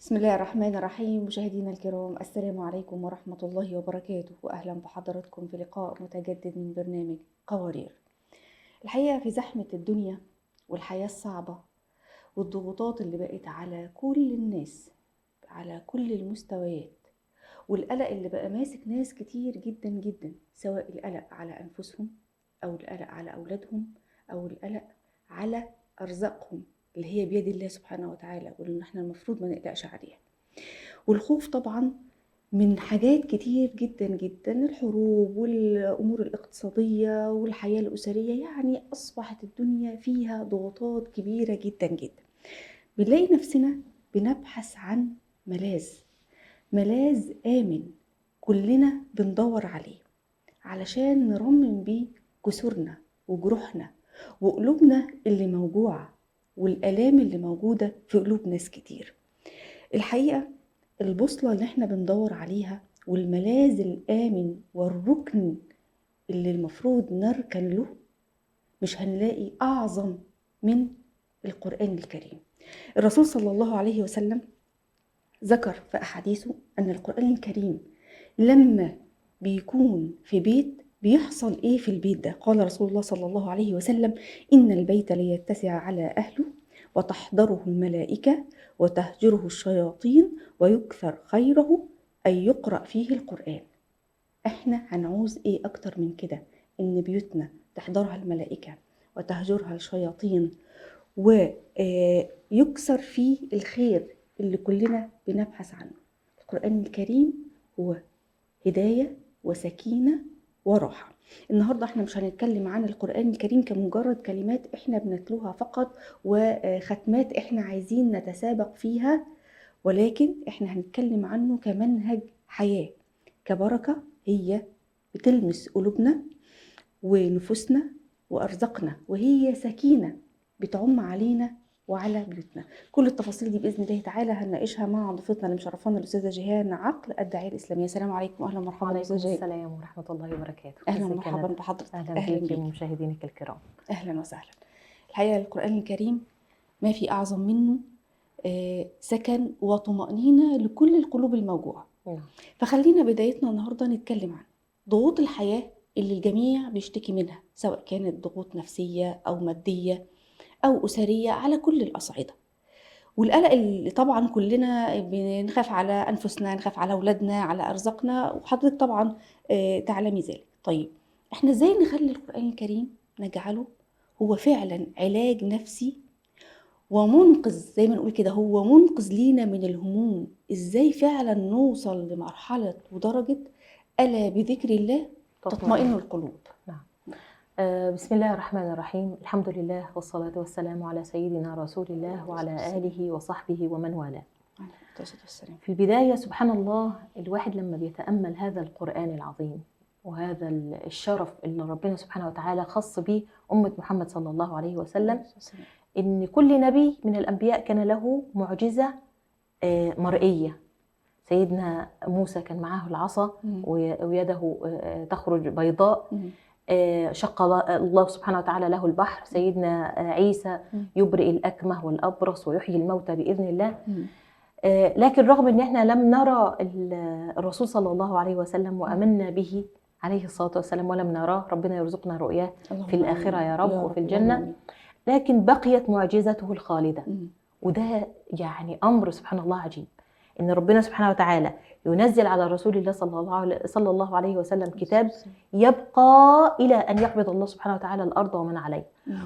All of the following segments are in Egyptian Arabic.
بسم الله الرحمن الرحيم. مشاهدينا الكرام، السلام عليكم ورحمة الله وبركاته، وأهلا بحضراتكم في لقاء متجدد من برنامج قوارير. الحقيقة في زحمة الدنيا والحياة الصعبة والضغوطات اللي بقت على كل الناس على كل المستويات، والقلق اللي بقى ماسك ناس كتير جدا جدا، سواء القلق على أنفسهم أو القلق على أولادهم أو القلق على أرزاقهم اللي هي بيد الله سبحانه وتعالى، واللي احنا المفروض ما نقلقش عليها، والخوف طبعا من حاجات كتير جدا جدا، الحروب والأمور الاقتصادية والحياة الأسرية. يعني أصبحت الدنيا فيها ضغوطات كبيرة جدا جدا. بنلاقي نفسنا بنبحث عن ملاذ، ملاذ آمن كلنا بندور عليه علشان نرمم بيه كسورنا وجروحنا وقلوبنا اللي موجوعة والآلام اللي موجودة في قلوب ناس كتير. الحقيقة البوصلة اللي احنا بندور عليها والملاذ الآمن والركن اللي المفروض نركن له مش هنلاقي أعظم من القرآن الكريم. الرسول صلى الله عليه وسلم ذكر في أحاديثه أن القرآن الكريم لما بيكون في بيت بيحصل إيه في البيت ده؟ قال رسول الله صلى الله عليه وسلم: إن البيت ليتسع على أهله وتحضره الملائكة وتهجره الشياطين ويكثر خيره أن يقرأ فيه القرآن. إحنا هنعوز إيه أكتر من كده؟ إن بيوتنا تحضرها الملائكة وتهجرها الشياطين ويكثر فيه الخير اللي كلنا بنبحث عنه. القرآن الكريم هو هداية وسكينة وراحة. النهاردة احنا مش هنتكلم عن القرآن الكريم كمجرد كلمات احنا بنتلوها فقط وختمات احنا عايزين نتسابق فيها، ولكن احنا هنتكلم عنه كمنهج حياة، كبركة هي بتلمس قلوبنا ونفوسنا وأرزاقنا، وهي سكينة بتعم علينا وعلى بيوتنا. كل التفاصيل دي بإذن الله تعالى هنناقشها مع ضيفتنا اللي مشرفانا الأستاذة جيهان عقل، الداعية الإسلامية. السلام عليكم، أهلا ومرحبا. وعليكم السلام ورحمة الله وبركاته. أهلا ومرحبا بحضرتك. أهلا بك ومشاهدينك الكرام. أهلا وسهلا. الحقيقة القرآن الكريم ما في أعظم منه سكن وطمأنينة لكل القلوب الموجوعة. فخلينا بدايتنا النهاردة نتكلم عن ضغوط الحياة اللي الجميع بيشتكي منها، سواء كانت ضغوط نفسية أو مادية أو أسرية على كل الأصعدة، والقلق اللي طبعا كلنا بنخاف على أنفسنا، نخاف على أولادنا، على أرزاقنا، وحضرتك طبعا تعلمي ذلك. طيب احنا ازاي نخلي القرآن الكريم نجعله هو فعلا علاج نفسي ومنقذ، زي ما نقول كده هو منقذ لينا من الهموم؟ ازاي فعلا نوصل لمرحلة ودرجة ألا بذكر الله تطمئن القلوب؟ نعم. بسم الله الرحمن الرحيم، الحمد لله والصلاة والسلام على سيدنا رسول الله وعلى آله وصحبه ومن والاه. في البداية سبحان الله، الواحد لما بيتأمل هذا القرآن العظيم وهذا الشرف اللي ربنا سبحانه وتعالى خص به أمة محمد صلى الله عليه وسلم، إن كل نبي من الأنبياء كان له معجزة مرئية. سيدنا موسى كان معاه العصا ويده تخرج بيضاء، شق الله سبحانه وتعالى له البحر. سيدنا عيسى يبرئ الأكمه والأبرص ويحيي الموتى بإذن الله. لكن رغم أن احنا لم نرى الرسول صلى الله عليه وسلم وأمنا به عليه الصلاة والسلام ولم نراه، ربنا يرزقنا رؤياه في الآخرة يا رب وفي الجنة، لكن بقيت معجزته الخالدة. وده يعني أمر سبحان الله عجيب، إن ربنا سبحانه وتعالى ينزل على رسول الله صلى الله عليه وسلم كتاب يبقى إلى أن يقبض الله سبحانه وتعالى الأرض ومن عليها،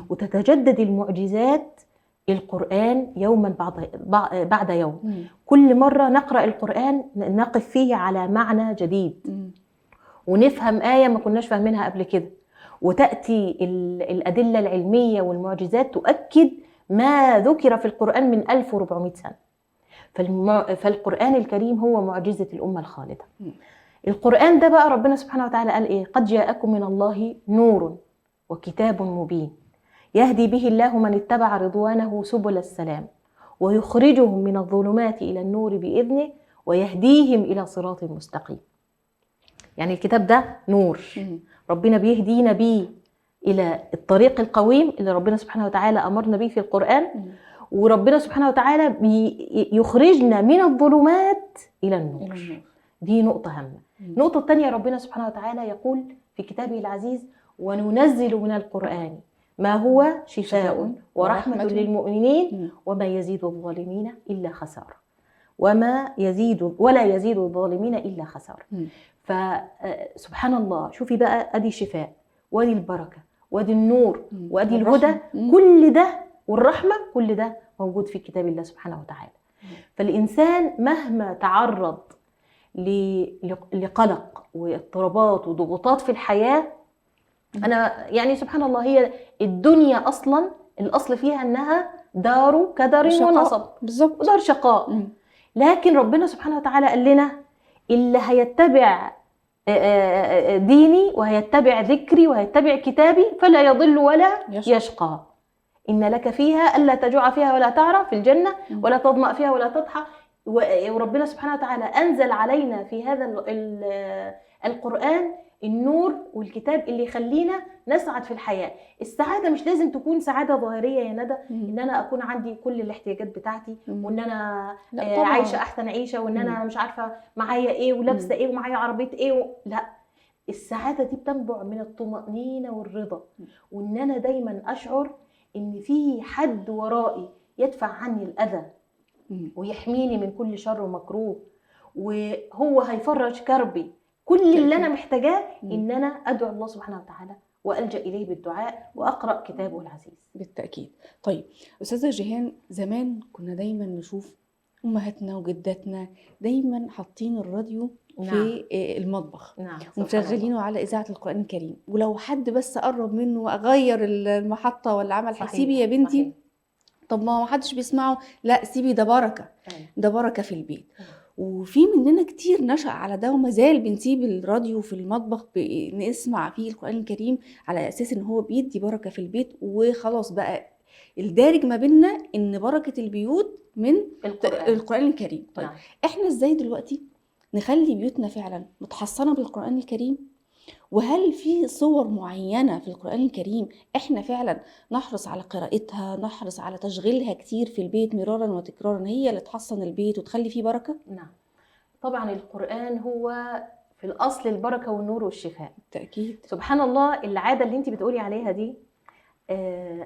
وتتجدد المعجزات القرآن يوما بعد يوم. كل مرة نقرأ القرآن نقف فيه على معنى جديد، ونفهم آية ما كناش فاهمينها قبل كده، وتأتي الأدلة العلمية والمعجزات تؤكد ما ذكر في القرآن من 1400 سنة. فالقرآن الكريم هو معجزة الأمة الخالدة. القرآن ده بقى ربنا سبحانه وتعالى قال إيه؟ قد جاءكم من الله نور وكتاب مبين يهدي به الله من اتبع رضوانه سبل السلام ويخرجهم من الظلمات إلى النور بإذنه ويهديهم إلى صراط مستقيم. يعني الكتاب ده نور، ربنا بيهدينا بيه إلى الطريق القويم اللي ربنا سبحانه وتعالى أمرنا بيه في القرآن، وربنا سبحانه وتعالى يخرجنا من الظلمات إلى النور. دي نقطة هامة. النقطة الثانية، ربنا سبحانه وتعالى يقول في كتابه العزيز: وننزل من القرآن ما هو شفاء ورحمة للمؤمنين وما يزيد الظالمين إلا خسارة، وما يزيد ولا يزيد الظالمين إلا خسارة. فسبحان الله، شوفي بقى، أدي شفاء وأدي البركة وأدي النور وأدي الهدى، كل ده والرحمة، كل ده موجود في كتاب الله سبحانه وتعالى. فالإنسان مهما تعرض لقلق واضطرابات وضغوطات في الحياة، أنا يعني سبحان الله، هي الدنيا أصلا الأصل فيها أنها دار كدر ونصب، بالظبط، ودار شقاء. لكن ربنا سبحانه وتعالى قال لنا اللي هيتبع ديني وهيتبع ذكري وهيتبع كتابي فلا يضل ولا يشقى. إن لك فيها ألا تجوع فيها ولا تعرى في الجنة، ولا تظمأ فيها ولا تضحى. وربنا سبحانه وتعالى أنزل علينا في هذا القرآن النور والكتاب اللي يخلينا نسعد في الحياة. السعادة مش لازم تكون سعادة ظاهرية يا ندى، إن أنا أكون عندي كل الاحتياجات بتاعتي، وإن أنا عايشة أحسن عيشة، وإن أنا مش عارفة معايا إيه ولابسة إيه ومعايا عربية إيه لا، السعادة دي بتنبع من الطمأنينة والرضا، وإن أنا دايما أشعر إن في حد ورائي يدفع عني الأذى ويحميني من كل شر ومكروه، وهو هيفرج كربي. كل اللي أنا محتاجاه إن أنا أدعو الله سبحانه وتعالى وألجأ إليه بالدعاء وأقرأ كتابه العزيز. بالتأكيد. طيب أستاذة جيهان، زمان كنا دايما نشوف أمهاتنا وجداتنا دايما حاطين الراديو في المطبخ، ومشغلينه على إذاعة القرآن الكريم، ولو حد بس قرب منه وغير المحطة ولا عمل سيبي يا بنتي، طب ما حدش بيسمعه، لا سيبي، ده بركة، ده بركة في البيت. وفي مننا كتير نشأ على ده، وما زال بنسيب الراديو في المطبخ نسمع فيه القرآن الكريم على أساس إن هو بيدي بركة في البيت. وخلاص بقى الدارج ما بيننا إن بركة البيوت من القرآن الكريم. طيب نعم. إحنا إزاي دلوقتي نخلي بيوتنا فعلا متحصنة بالقرآن الكريم؟ وهل في صور معينة في القرآن الكريم إحنا فعلا نحرص على قراءتها، نحرص على تشغيلها كتير في البيت مرارا وتكرارا، هي اللي تحصن البيت وتخلي فيه بركة؟ نعم طبعا، القرآن هو في الأصل البركة والنور والشفاء. بالتأكيد. سبحان الله، العادة اللي انت بتقولي عليها دي،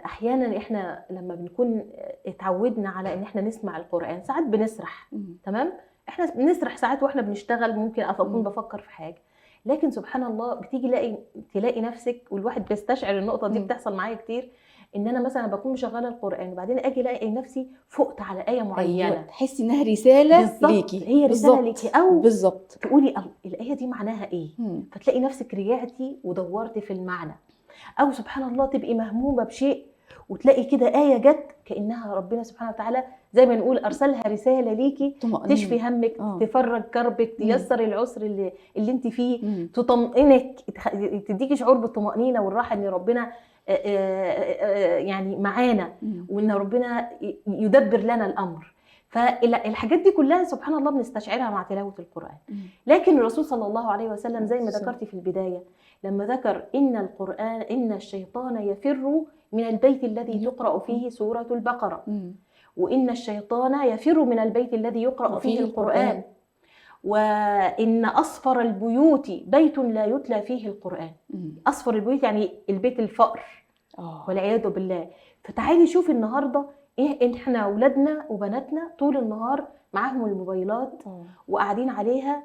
أحيانا إحنا لما بنكون اتعودنا على إن إحنا نسمع القرآن ساعات بنسرح. تمام، إحنا بنسرح ساعات وإحنا بنشتغل، ممكن أكون بفكر في حاجة، لكن سبحان الله بتيجي تلاقي نفسك، والواحد بيستشعر النقطة دي، بتحصل معايا كتير، ان انا مثلا بكون مشغله القران وبعدين اجي الاقي نفسي فقت على ايه معينة. أيوة. تحسي انها رسالة ليكي، هي رسالة ليكي، او بالظبط تقولي الايه دي معناها ايه، فتلاقي نفسك رجعتي ودورتي في المعنى. او سبحان الله تبقي مهمومه بشيء وتلاقي كده آية جت كأنها ربنا سبحانه وتعالى زي ما نقول أرسلها رسالة ليكي تشفي همك، تفرج كربك، تيسر العسر اللي انت فيه، تطمئنك، تديكي شعور بالطمأنينة والراحة ان ربنا يعني معانا، وان ربنا يدبر لنا الأمر. فالحاجات دي كلها سبحان الله بنستشعرها مع تلاوة القرآن. لكن الرسول صلى الله عليه وسلم زي ما ذكرتي في البداية لما ذكر إن القرآن، إن الشيطان يفر من البيت الذي تقرأ فيه سورة البقرة، وإن الشيطان يفر من البيت الذي يقرأ فيه القرآن، وإن أصفر البيوت بيت لا يتلى فيه القرآن. أصفر البيوت يعني البيت الفقر، والعياذ بالله. فتعالي شوفي النهاردة إيه، إحنا أولادنا وبناتنا طول النهار معاهم الموبايلات وقاعدين عليها.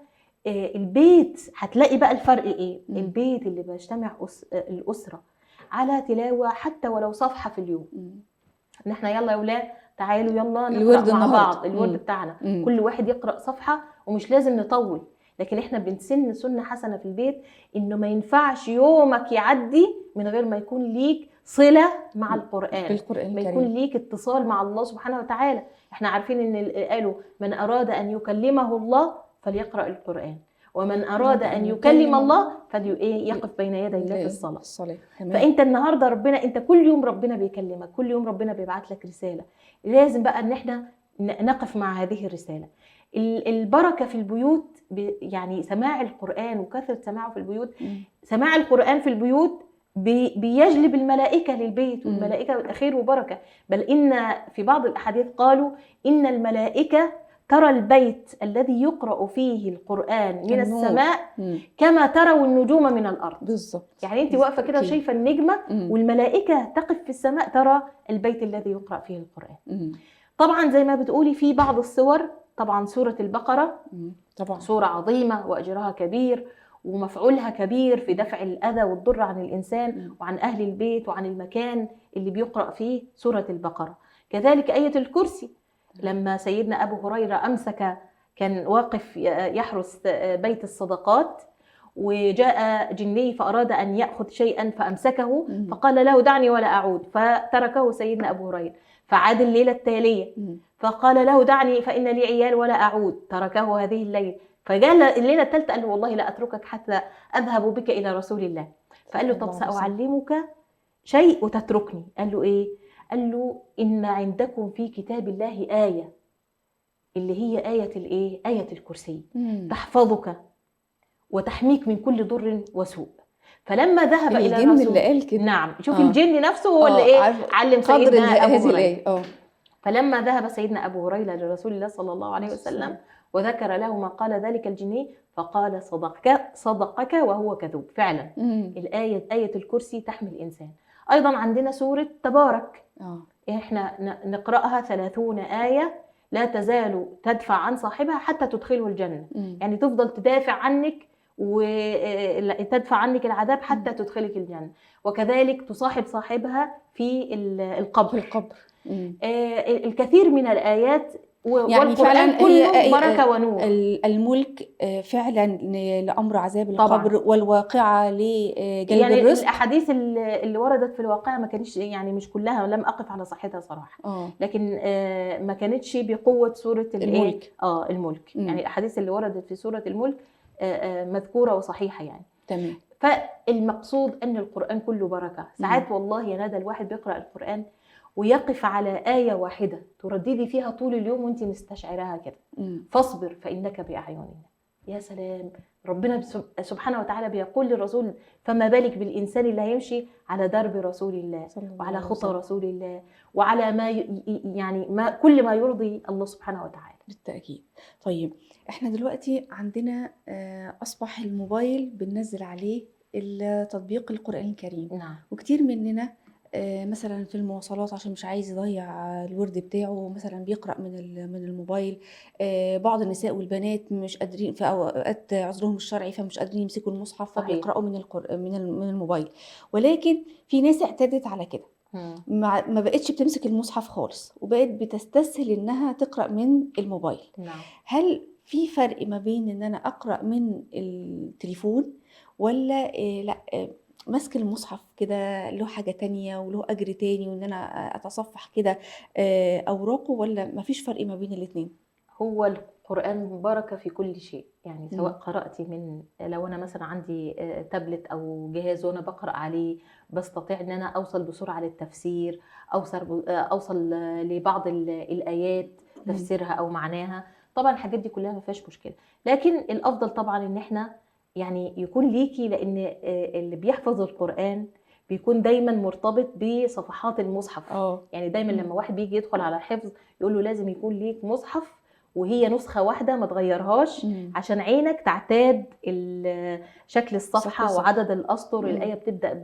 البيت هتلاقي بقى الفرق إيه؟ البيت اللي بيجتمع الأسرة على تلاوة حتى ولو صفحة في اليوم، ان احنا يلا يا ولاد تعالوا يلا نقرأ مع بعض الورد بتاعنا، كل واحد يقرأ صفحة، ومش لازم نطول، لكن احنا بنسن سنة حسنة في البيت انه ما ينفعش يومك يعدي من غير ما يكون ليك صلة مع القرآن، ما يكون ليك اتصال مع الله سبحانه وتعالى. احنا عارفين ان قالوا من أراد أن يكلمه الله فليقرأ القرآن، ومن أراد أن يكلم الله فليقف بين يدي الله في الصلاة. فأنت النهاردة ربنا، أنت كل يوم ربنا بيكلمك، كل يوم ربنا بيبعت لك رسالة، لازم بقى أن احنا نقف مع هذه الرسالة. البركة في البيوت، يعني سماع القرآن وكثرة سماعه في البيوت. سماع القرآن في البيوت بيجلب الملائكة للبيت، والملائكة خير وبركة. بل إن في بعض الأحاديث قالوا إن الملائكة ترى البيت الذي يقرأ فيه القرآن من السماء كما تروا النجوم من الأرض. بالظبط. يعني أنت واقفة كده وشايفة النجمة، والملائكة تقف في السماء ترى البيت الذي يقرأ فيه القرآن. طبعا زي ما بتقولي في بعض الصور، طبعا سورة البقرة طبعا سورة عظيمة وأجرها كبير ومفعولها كبير في دفع الأذى والضر عن الإنسان وعن أهل البيت وعن المكان اللي بيقرأ فيه سورة البقرة. كذلك آية الكرسي، لما سيدنا أبو هريرة أمسك، كان واقف يحرس بيت الصدقات، وجاء جني فأراد أن يأخذ شيئا فأمسكه، فقال له دعني ولا أعود، فتركه سيدنا أبو هريرة. فعاد الليلة التالية فقال له دعني فإن لي عيال ولا أعود، تركه هذه الليلة. فجاء الليلة الثالثة قال له والله لا أتركك حتى أذهب بك إلى رسول الله. فقال له طب سأعلمك شيء وتتركني. قال له إيه؟ قال له إن عندكم في كتاب الله آية، اللي هي آية الإيه؟ آية الكرسي، تحفظك وتحميك من كل ضر وسوء. فلما ذهب إلى الجن اللي قال كده. نعم، شوف الجن نفسه هو اللي إيه علم سيدنا أبو هريرة. فلما ذهب سيدنا أبو هريرة لرسول الله صلى الله عليه وسلم وذكر له ما قال ذلك الجني، فقال صدقك وهو كذوب. فعلا الآية، آية الكرسي تحمي الإنسان. أيضا عندنا سورة تبارك، إحنا نقرأها 30 آية لا تزال تدفع عن صاحبها حتى تدخله الجنة. يعني تفضل تدافع عنك وتدفع عنك العذاب حتى تدخلك الجنة. وكذلك تصاحب صاحبها في القبر. في القبر. الكثير من الآيات، يعني فعلا كله بركة ونور. الملك فعلا لأمر عذاب القبر طبعا. والواقعة لجلب يعني الرزق. الأحاديث اللي وردت في الواقعة ما كانتش، يعني مش كلها، لم أقف على صحتها صراحة، لكن ما كانتش بقوة سورة الملك. الملك. يعني الأحاديث اللي وردت في سورة الملك مذكورة وصحيحة يعني. تمام. فالمقصود أن القرآن كله بركة. ساعات والله يا ندى الواحد بيقرأ القرآن ويقف على آية واحدة ترددي فيها طول اليوم وانت مستشعراها كده. فاصبر فإنك بأعيننا. يا سلام، ربنا سبحانه وتعالى بيقول للرسول، فما بالك بالإنسان اللي هيمشي على درب رسول الله وعلى خطى رسول الله وعلى ما يعني ما كل ما يرضي الله سبحانه وتعالى. بالتأكيد. طيب احنا دلوقتي عندنا أصبح الموبايل بننزل عليه التطبيق القرآن الكريم. نعم. وكتير مننا مثلا في المواصلات عشان مش عايز يضيع الورد بتاعه مثلا بيقرأ من الموبايل. بعض النساء والبنات مش قادرين في اوقات عذرهم الشرعي فمش قادرين يمسكوا المصحف فبيقرأوا من الموبايل. ولكن في ناس اعتادت على كده، ما بقتش بتمسك المصحف خالص وبقت بتستسهل انها تقرأ من الموبايل. نعم. هل في فرق ما بين ان انا اقرأ من التليفون ولا لا مسك المصحف كده له حاجة تانية وله أجر تاني، وإن أنا أتصفح كده أوراقه، ولا مفيش فرق ما بين الاتنين؟ هو القرآن بركة في كل شيء، يعني سواء قرأتي من، لو أنا مثلا عندي تابلت أو جهاز وأنا بقرأ عليه بستطيع إن أنا أوصل بسرعة للتفسير، أوصل لبعض الآيات تفسيرها أو معناها. طبعا الحاجات دي كلها ما فيهاش مشكلة، لكن الأفضل طبعا إن إحنا يعني يكون ليكي، لأن اللي بيحفظ القرآن بيكون دايما مرتبط بصفحات المصحف. يعني دايما لما واحد بيجي يدخل على الحفظ يقول له لازم يكون ليك مصحف، وهي نسخة واحدة ما تغيرهاش عشان عينك تعتاد شكل الصفحة وعدد الأسطر. الآية بتبدأ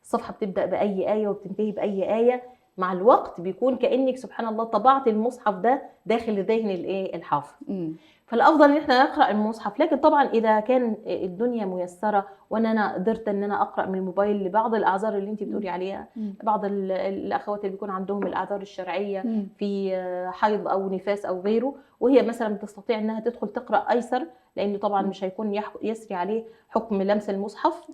الصفحة بتبدأ بأي آية وبتنتهي بأي آية. مع الوقت بيكون كأنك سبحان الله طبعت المصحف ده داخل ذهن الحافظ. فالافضل ان احنا نقرا المصحف، لكن طبعا اذا كان الدنيا ميسرة وان انا قدرت ان انا اقرا من الموبايل لبعض الاعذار اللي انت بتقولي عليها، بعض الاخوات اللي بيكون عندهم الاعذار الشرعية في حيض او نفاس او غيره، وهي مثلا بتستطيع انها تدخل تقرا ايسر، لانه طبعا مش هيكون يسري عليه حكم لمس المصحف.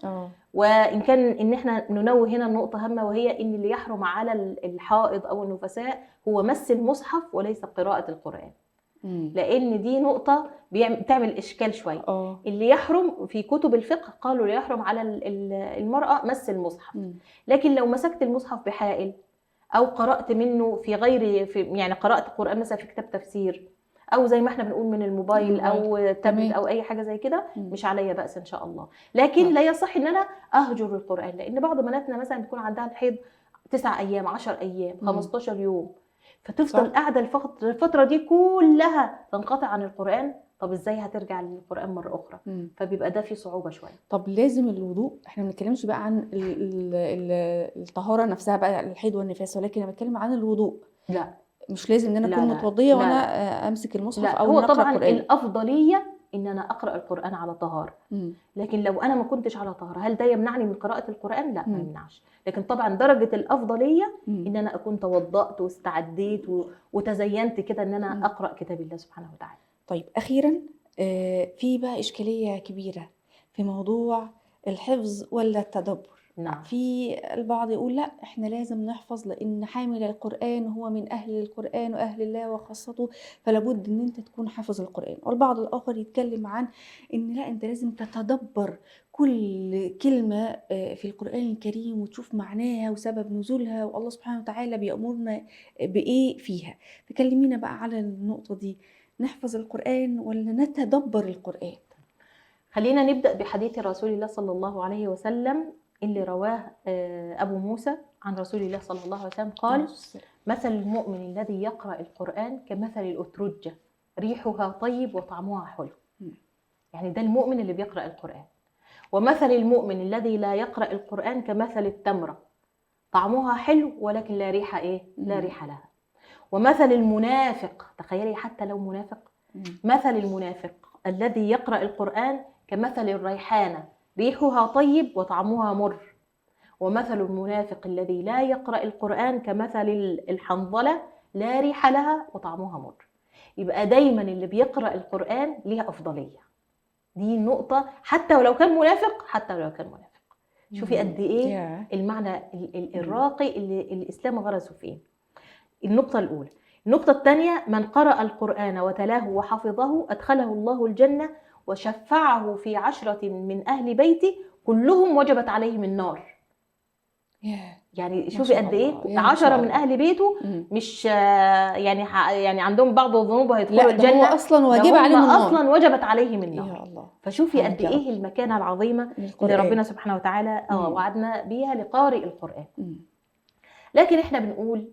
وان كان ان احنا ننوه هنا النقطة هامة، وهي ان اللي يحرم على الحائض او النفساء هو مس المصحف وليس قراءة القران. لان دي نقطة بتعمل اشكال شوية. اللي يحرم في كتب الفقه قالوا لا يحرم على المراة مس المصحف، لكن لو مسكت المصحف بحائل او قرات منه في غير في يعني قرات قران مثلا في كتاب تفسير او زي ما احنا بنقول من الموبايل او التابلت او اي حاجة زي كده، مش عليا بأس ان شاء الله. لكن لا يصح ان انا اهجر القران، لان بعض بناتنا مثلا بيكون عندها الحيض 9 ايام، 10 ايام، 15 يوم، فتفضل قاعدة الفترة دي كلها تنقطع عن القران. طب ازاي هترجع للقران مرة اخرى؟ فبيبقى ده فيه صعوبة شوية. طب لازم الوضوء، احنا ما بنتكلمش بقى عن الطهارة نفسها بقى، الحيض والنفاس، ولكن انا بتكلم عن الوضوء. لا مش لازم ان انا اكون متوضيه وانا امسك المصحف او هو طبعا القرآن. الافضلية ان انا اقرا القران على طهارة، لكن لو انا ما كنتش على طهارة هل ده يمنعني من قراءة القران؟ لا ما يمنعش، لكن طبعا درجه الافضلية ان انا اكون توضأت واستعديت وتزينت كده ان انا اقرا كتاب الله سبحانه وتعالى. طيب اخيرا، في بقى اشكالية كبيرة في موضوع الحفظ ولا التدبر. نعم. في البعض يقول لا احنا لازم نحفظ لان حامل القرآن هو من اهل القرآن واهل الله وخاصته، فلابد ان انت تكون حافظ القرآن. والبعض الاخر يتكلم عن ان لا انت لازم تتدبر كل كلمة في القرآن الكريم وتشوف معناها وسبب نزولها والله سبحانه وتعالى بيأمرنا بإيه فيها. فكلمينا بقى على النقطة دي، نحفظ القرآن ولا نتدبر القرآن؟ خلينا نبدأ بحديث رسول الله صلى الله عليه وسلم اللي رواه أبو موسى عن رسول الله صلى الله عليه وسلم، قال: مثل المؤمن الذي يقرأ القرآن كمثل الأترجة، ريحها طيب وطعمها حلو. يعني ده المؤمن اللي بيقرأ القرآن. ومثل المؤمن الذي لا يقرأ القرآن كمثل التمرة، طعمها حلو ولكن لا ريح إيه؟ لا ريح لها. ومثل المنافق، تخيلي حتى لو منافق، مثل المنافق الذي يقرأ القرآن كمثل الريحانة، ريحها طيب وطعمها مر. ومثل المنافق الذي لا يقرأ القرآن كمثل الحنظلة، لا ريح لها وطعمها مر. يبقى دايما اللي بيقرأ القرآن ليه أفضلية. دي نقطة، حتى ولو كان منافق، حتى ولو كان منافق. شوفي قد إيه المعنى الراقي اللي الإسلام غرسه فيه. النقطة الأولى. النقطة الثانية: من قرأ القرآن وتلاه وحفظه أدخله الله الجنة وشفعه في 10 من أهل بيته كلهم وجبت عليهم النار. يعني شوفي قد إيه، 10 من أهل بيته، مش يعني عندهم بعض الذنوب وهيدخلوا الجنة، لا ده هو أصلا واجب عليهم النار، أصلا وجبت عليهم النار. يا الله. فشوفي قد إيه المكانة العظيمة اللي ربنا سبحانه وتعالى وعدنا بيها لقارئ القرآن. لكن إحنا بنقول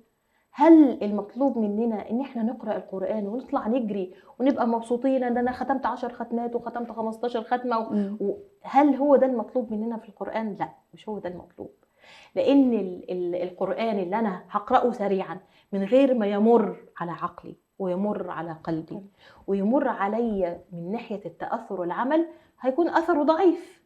هل المطلوب مننا ان احنا نقرا القران ونطلع نجري ونبقى مبسوطين ان انا ختمت 10 ختمات وختمت 15 ختمه هل هو ده المطلوب مننا في القران؟ لا، مش هو ده المطلوب. لان القران اللي انا هقراه سريعا من غير ما يمر على عقلي ويمر على قلبي ويمر علي من ناحية التاثر والعمل، هيكون اثره ضعيف.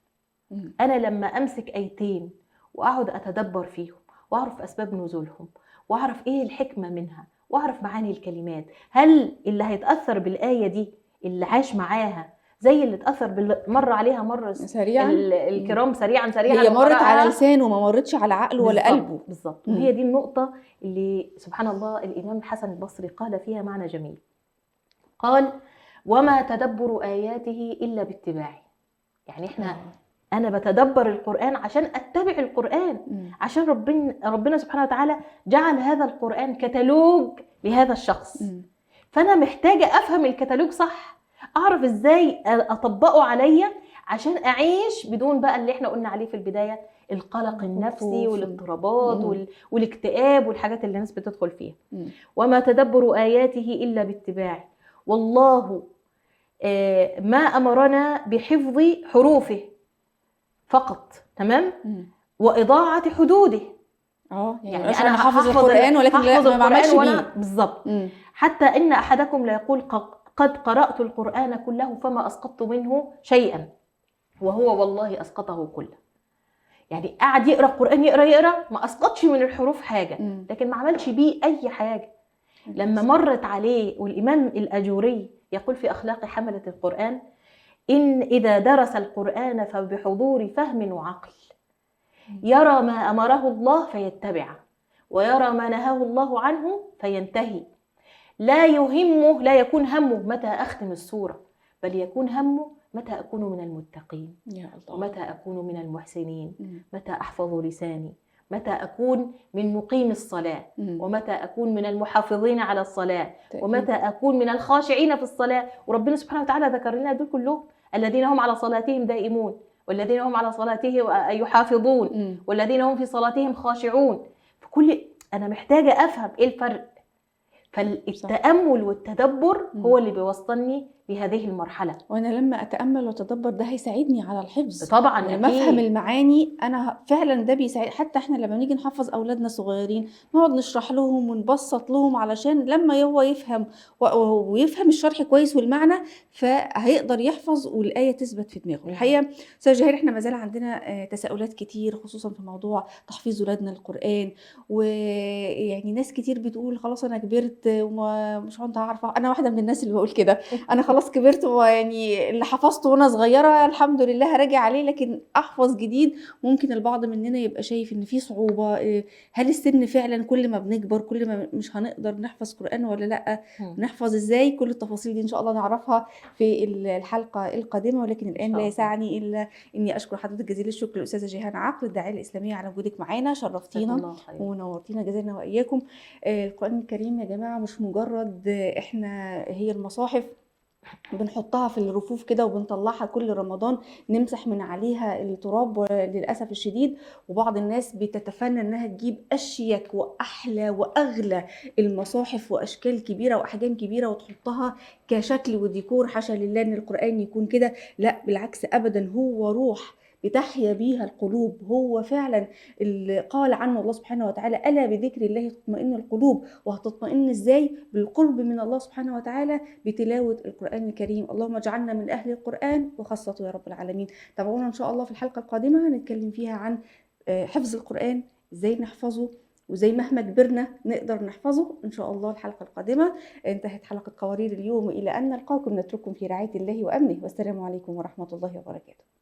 انا لما امسك ايتين واقعد اتدبر فيهم واعرف اسباب نزولهم واعرف ايه الحكمة منها واعرف معاني الكلمات، هل اللي هيتاثر بالايه دي اللي عاش معاها زي اللي اتاثر مر عليها مرة سريعا الكرام سريعا سريعا، هي مرت على لسانه وما مرتش على عقله ولا قلبه. بالظبط. وهي دي النقطة اللي سبحان الله الامام الحسن البصري قال فيها معنى جميل، قال: وما تدبر اياته الا باتباعه. يعني احنا أنا بتدبر القرآن عشان أتبع القرآن، عشان ربنا سبحانه وتعالى جعل هذا القرآن كتالوج لهذا الشخص. فأنا محتاجة أفهم الكتالوج صح، أعرف إزاي أطبقه عليا عشان أعيش بدون بقى اللي إحنا قلنا عليه في البداية، القلق النفسي والاضطرابات والاكتئاب والحاجات اللي الناس بتدخل فيها. وما تدبر آياته إلا باتباعه، والله ما أمرنا بحفظ حروفه فقط، تمام، وإضاعة حدوده. يعني أنا حافظ القرآن ولكن لا ما بعملش بيه. بالظبط. حتى إن أحدكم لا يقول قد قرأت القرآن كله فما أسقطت منه شيئا، وهو والله أسقطه كله. يعني قعد يقرأ القرآن يقرأ ما أسقطش من الحروف حاجة، لكن ما عملش بيه أي حاجة. لما مرت عليه، والإمام الأجوري يقول في أخلاق حملة القرآن: إن إذا درس القرآن فبحضور فهم وعقل، يرى ما أمره الله فيتبعه، ويرى ما نهاه الله عنه فينتهي. لا يهمه، لا يكون همه متى أختم السورة، بل يكون همه متى أكون من المتقين، يا الله، ومتى أكون من المحسنين، متى أحفظ لساني، متى أكون من مقيم الصلاة، ومتى أكون من المحافظين على الصلاة، ومتى أكون من الخاشعين في الصلاة. وربنا سبحانه وتعالى ذكر لنا دول كلهم، الذين هم على صلاتهم دائمون، والذين هم على صلاتهم يحافظون، والذين هم في صلاتهم خاشعون. فكل أنا محتاجة أفهم إيه الفرق. فالتأمل والتدبر هو اللي بيوصلني لهذه المرحلة. وأنا لما أتأمل وأتدبر ده هيساعدني على الحفظ طبعا. لما أفهم المعاني أنا فعلا ده بيساعد. حتى إحنا لما نيجي نحفظ أولادنا صغيرين نقعد نشرح لهم ونبسط لهم، علشان لما هو يفهم ويفهم الشرح كويس والمعنى فهيقدر يحفظ والآية تثبت في دماغه. الحقيقة أستاذ جهير إحنا ما زال عندنا تساؤلات كتير، خصوصا في موضوع تحفيظ أولادنا القرآن. ويعني ناس كتير بتقول خلاص أنا كبرت ومش هعرف. أنا واحدة من الناس اللي بقول كده، أنا خلاص كبرت ويعني اللي حفظته وانا صغيرة الحمد لله هراجع عليه، لكن احفظ جديد ممكن البعض مننا يبقى شايف ان في صعوبة. هل السن فعلا كل ما بنكبر كل ما مش هنقدر نحفظ قران ولا لا؟ نحفظ ازاي؟ كل التفاصيل دي ان شاء الله نعرفها في الحلقة القادمة. ولكن الان لا يسعني الا اني اشكر حضرتك جزيل الشكر الاستاذة جيهان عقل الداعية الاسلامية على وجودك معانا، شرفتينا ونورتينا جزانا واياكم. القران الكريم يا جماعة مش مجرد احنا هي المصاحف بنحطها في الرفوف كده وبنطلعها كل رمضان نمسح من عليها التراب للأسف الشديد. وبعض الناس بتتفنن انها تجيب أشيك وأحلى وأغلى المصاحف وأشكال كبيرة وأحجام كبيرة وتحطها كشكل وديكور. حاشا لله ان القرآن يكون كده، لا بالعكس أبدا، هو روح بتحيا بيها القلوب. هو فعلا اللي قال عنه الله سبحانه وتعالى ألا بذكر الله تطمئن القلوب. وهتطمئن ازاي؟ بالقرب من الله سبحانه وتعالى بتلاوة القرآن الكريم. اللهم اجعلنا من أهل القرآن وخاصته يا رب العالمين. تابعونا إن شاء الله في الحلقة القادمة هنتكلم فيها عن حفظ القرآن، ازاي نحفظه وزي مهما كبرنا نقدر نحفظه إن شاء الله. الحلقة القادمة. انتهت حلقة قوارير اليوم، إلى أن نلقاكم نترككم في رعاية الله وأمنه، والسلام عليكم ورحمة الله وبركاته.